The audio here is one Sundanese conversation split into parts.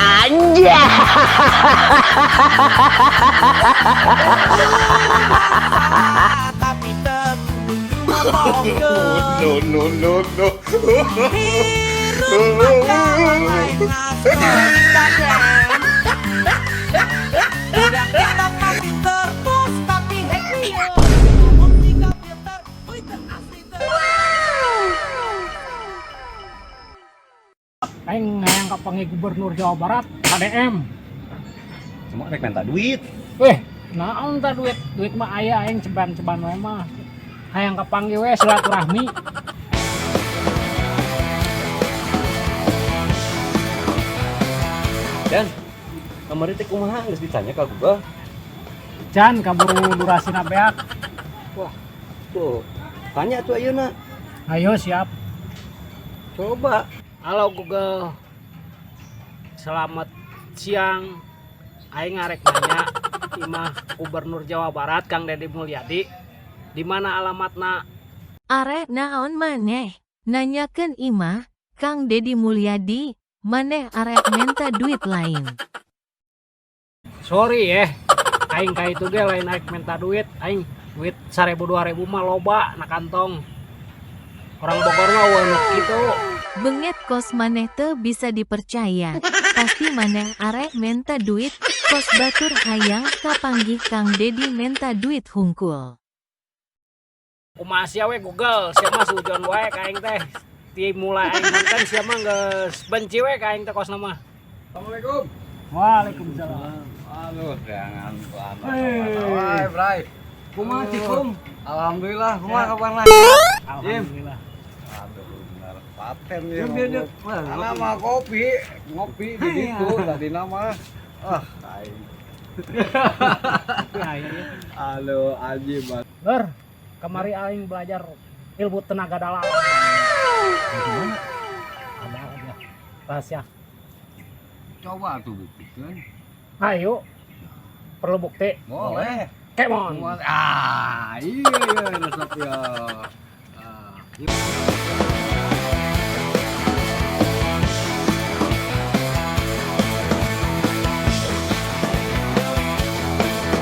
Anjay. Tapi teu No, no, no, no. Hirup mah lain Astro Instagram. Budak TikTok mah pinter post tapi happy. Ngomong siga filter, euy teu asli teu. Aing hayang kapanggih Gubernur Jawa Barat, KDM. Cuma rek minta duit. Weh, naon tah duit? Duit mah aya, aing ceban-ceban we mah. Hayang kapanggih we silaturahmi. Dan kamari teh kumaha, geus ditanya ka Google? Can, kaburu durasina beak. Wah, tuh. Tanya tuh ayeuna. Ayo siap. Coba. Halo Google. Selamat siang. Aing ngarek nanya imah Gubernur Jawa Barat Kang Deddy Mulyadi. Di mana alamatna? Arek naon maneh? Nanyakeun imah Kang Dedi Mulyadi, maneh arek menta duit lain? Sorry ya. Aing ka itu ge lain arek minta duit, aing duit 1000 2000 mah loba na kantong. Orang Bogor mah euweuh nu kitu. Benget kos maneh teu bisa dipercaya. Pasti maneh arek menta duit, kos batur hayang kapanggih Kang Dedi menta duit hungkul. Kumaha sia we Google, sia mah sujon wae ka aing teh. Ti mulai aing nonton sia mah geus benci we ka aing teh kosna mah. Assalamualaikum. Waalaikumsalam. Aduh, jangan. Hey. Wah, Bray. Kumaha, Cikum? Alhamdulillah, kumaha kabarna? Alhamdulillah. Aduh, bener paten ya. Yuk, yuk, yuk. Wah, Karena mah kopi, ngopi di situ tadi nama. Ah, aing. Tapi aing ya. Halo, Aji, Bang. Lur, kamari aing belajar ilmu tenaga dalam. Gimana? Ada aja. Rahasia. Coba tuh buktikan. Ayo. Perlu bukti. Boleh. Come on. Boleh. Ah, iya iya resep ya. Ah, iya.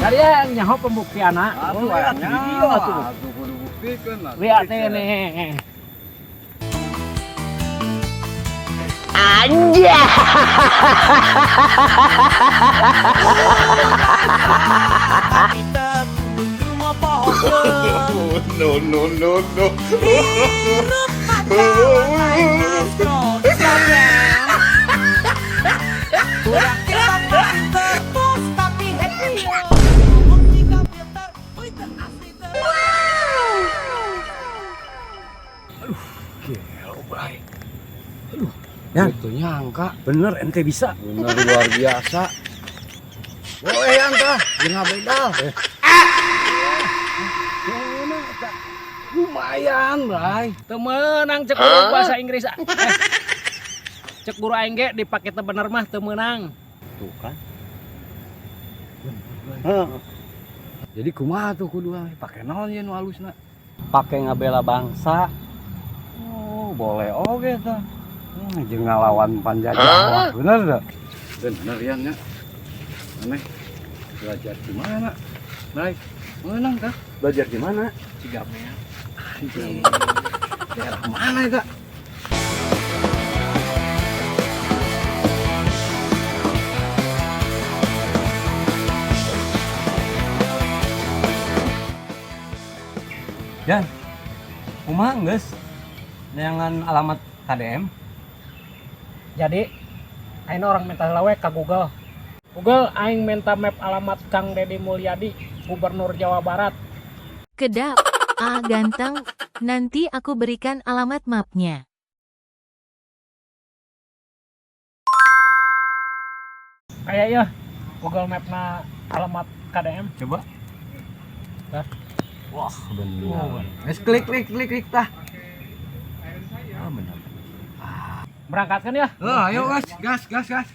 Dari yang nyaho pembuktianna. Aduh, Boleh, nya, video atuh. Atuh kudu buktikan lah. Lihat nih. Anjay. Tapi teu ngopohkeun. No, no, no, no. Hirup mah lain Astro Instagram. Budak TikTok mah pinter post tapi happy. Ngomong siga filter, euy teu asli teu. Gelo, Bray. Aduh, Yan. Itu nyangka. Bener ente bisa. Bener luar biasa. Boleh yang tah, jeung ngabedal. Gimana eta? Lumayan, Bray. Teu meunang cek guru bahasa Inggris. Eh. Cek guru aing ge dipake teu bener mah teu meunang. Tuh kan. Heeh. Jadi kumaha tuh kudu pake naon ye nu halusna? Pake ngabela bangsa. Oh, boleh oge tah. Jeung ngalawan panjajah wah, bener teh. Bener yan nya. Aneh. Belajar di mana? Bray, menang tah? Belajar di mana? Cigamea. Anjing. Daerah mana eta? Yan. Kumaha geus? Neangan alamat KDM. Jadi aing urang minta heula we ka Google. Google, aing minta map alamat Kang Deddy Mulyadi, Gubernur Jawa Barat. Kedap, ah ganteng, nanti aku berikan alamat mapnya. Kayak ya Google Mapna alamat KDM. Coba. Hah? Wah, bener. Geus klik klik klik klik tah. Ah, bener. Berangkatkan ya. Heuh, ayo gas gas gas gas.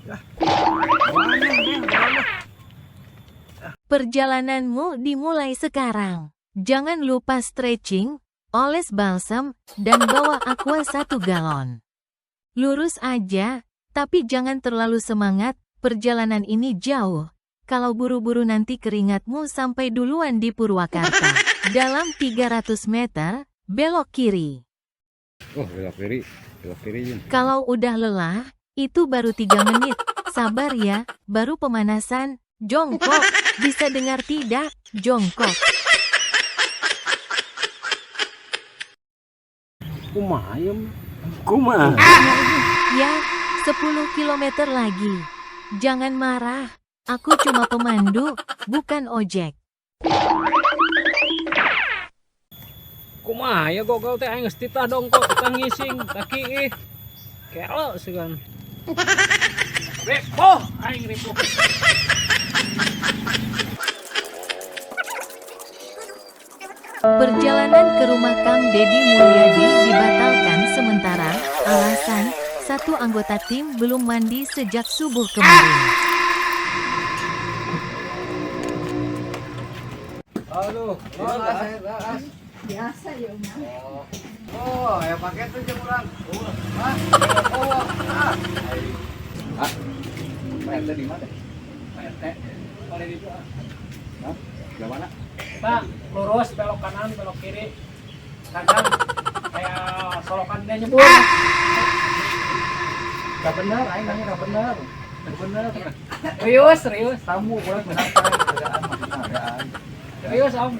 Ya. Perjalananmu dimulai sekarang. Jangan lupa stretching, oles balsam, dan bawa aqua 1 galon. Lurus aja, Tapi jangan terlalu semangat, perjalanan ini jauh. Kalau buru-buru nanti keringatmu sampai duluan di Purwakarta. Dalam 300 meter, belok kiri. Oh, belok kiri Jin. Kalau udah lelah, itu baru 3 menit. Sabar ya, baru pemanasan. Jongkok, bisa dengar tidak? Jongkok. Kumaha ieu? Kumaha? Ya, 10 kilometer lagi. Jangan marah, aku cuma pemandu, bukan ojek. Kumaha ya gogol teh aing geus titah dongkok, titah ngising, kaki ih. Kelo sugan. Ripuh, aing ripuh. Perjalanan ke rumah Kang Deddy Mulyadi dibatalkan sementara, alasan, satu anggota tim belum mandi sejak subuh kemarin. Aduh, as. Biasa ya, Uma. Oh, ya pakai tuh jeung urang. Hah? Oh, ah. Ah. Pak RT di mana? Pak RT, boleh itu ah. Hah? Di mana? Pak, lurus, belok kanan, belok kiri. Kadang kayak solokan dia nyebur. Gak bener, aing nanya gak bener. Gak bener. Serius, serius. Tamu kurang kenapa? Keadaan maksudnya keadaan. Serius, Om.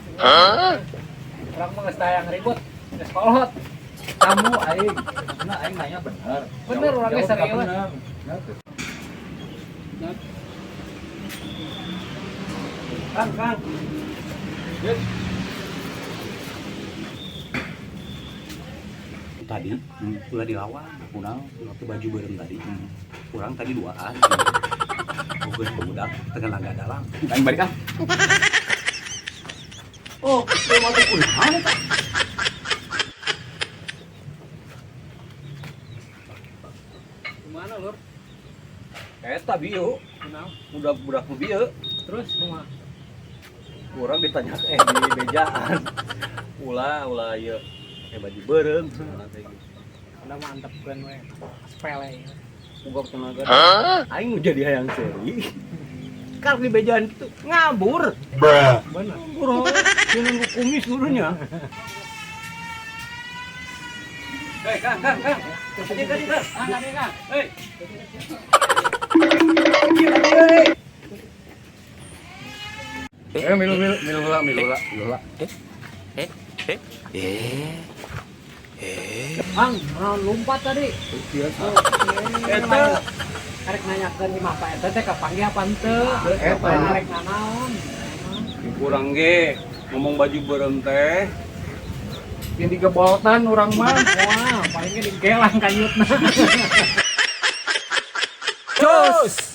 Orang mah geus tayang ribut, geus kolot. Tamu aing, maksudnya aing nanya bener. Bener, orangnya Jawab gak serius. bener. Bener tuh. Kang, Kang. Tadi ulah dilawan kurang waktu baju beureum tadi kurang tadi duaan bukan pemuda tengah langga dalam Aing balik ah. Oh, mau teh kunaon eta? Gimana, Lur? Eta bieu, Kunaon? budak-budak nu bieu. Terus kumaha? Kurang ditanya di bejaan. Ulah, ulah ieu. Baju beureum cenah teh gitu. Udah mantepkeun we. Sepele. Ugok tenaga. Aing nu jadi hayang seuri. Kar di bejaan kitu ngabur. Bener. Ngabur. Jeung nu kumis dulunya. Hei, Kang, Kang, Kang. Kang, Kang, Kang. Ah, tadi, Kang. Hei. Milu milu milu heula, milu heula, milu heula. Kang, naon lompat tadi? Biasa. Eta Arek nanyakeun imah Pak RT teh kapanggih apa henteu? Eta. Arek nanaon? Kurang ge ngomong baju beureum teh. Yang digeboltan urang mah. Wah, palingnya digelang kanyutna. Cus.